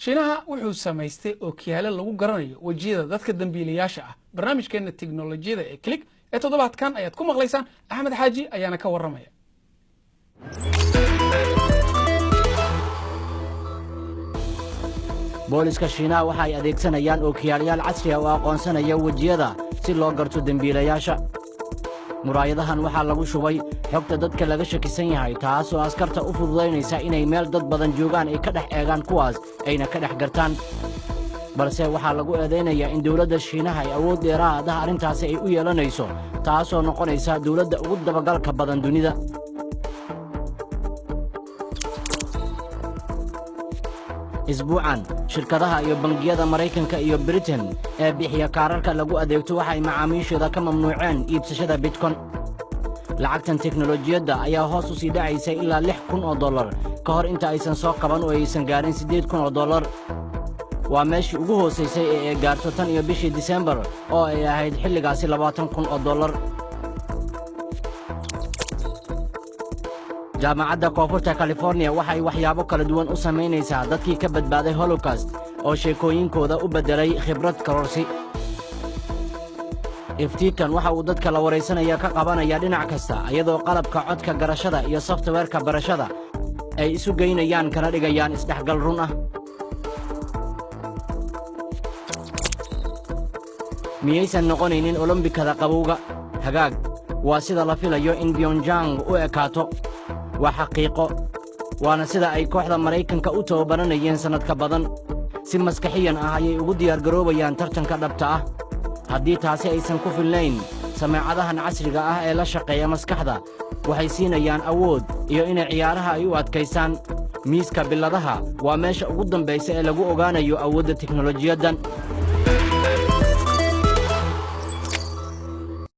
Shiinaha wuxuu samaystay ookiyaale lagu garanayo wejiyada dadka dambiilayaasha ah. Barnaamijkeenna tiknolojiyada ee Click ee toddobaadkan ayaad ku maqlaysaan. Axmed Xaaji ayaana ka warramaya. Booliska Shiinaha waxa ay adeegsanayaan ookiyaalayaal casri ah oo aqoonsanaya wejiyada si loo garto dembiilayaasha. Muraayadahan waxaa lagu shubay xogta dadka laga shakisan yahay, taas oo askarta u fududaynaysa inay meel dad badan joogaan ay ka dhex eegaan kuwaas ayna ka dhex gartaan. Balse waxaa lagu eedaynayaa in dawladda Shiinaha ay awood dheeraad ah arrintaasi ay u yeelanayso, taasoo noqonaysa dawladda ugu dabagalka badan dunida. Isbuucan shirkadaha iyo bangiyada Maraykanka iyo Britain ee bixiya kaararka lagu adeegto waxay macaamiishooda ka mamnuuceen iibsashada bitcon. Lacagtan teknolojiyadda ayaa hoos u sii dhacaysay ilaa 6000 oo dollar ka hor inta aysan soo qaban oo aysan gaarin 8000 oo dollar. Waa meeshii ugu hoosaysay ee ay gaarto tan iyo bishii Disembar oo ay ahayd xilligaasi 20,000 oo dollar. Jaamacadda Koonfurta Californiya waxay waxyaabo kala duwan u samaynaysaa dadkii ka badbaaday Holocaust oo sheekooyinkooda u beddelay khibrad kororsi. Iftiidkan waxa uu dadka la waraysanaya ka qabanaya dhinac kasta, iyadoo qalabka codka garashada iyo softweerka barashada ay isu geynayaan kana dhigayaan isdhexgal run ah. Miyaysan noqonaynin Olombikada qabowga? Hagaag, waa sida la filayo in Byongjang u ekaato. Waa xaqiiqo, waana sida ay kooxda Maraykanka u tababaranayeen sannadka badan. Si maskaxiyan ah ayay ugu diyaargaroobayaan tartanka dhabta ah. Haddii taasi aysan ku filnayn, sameecadahan casriga ah ee la shaqeeya maskaxda waxay siinayaan awood iyo inay ciyaaraha ay u adkaystaan. Miiska biladaha waa meesha ugu dambaysa ee lagu ogaanayo awoodda teknolojiyaddan.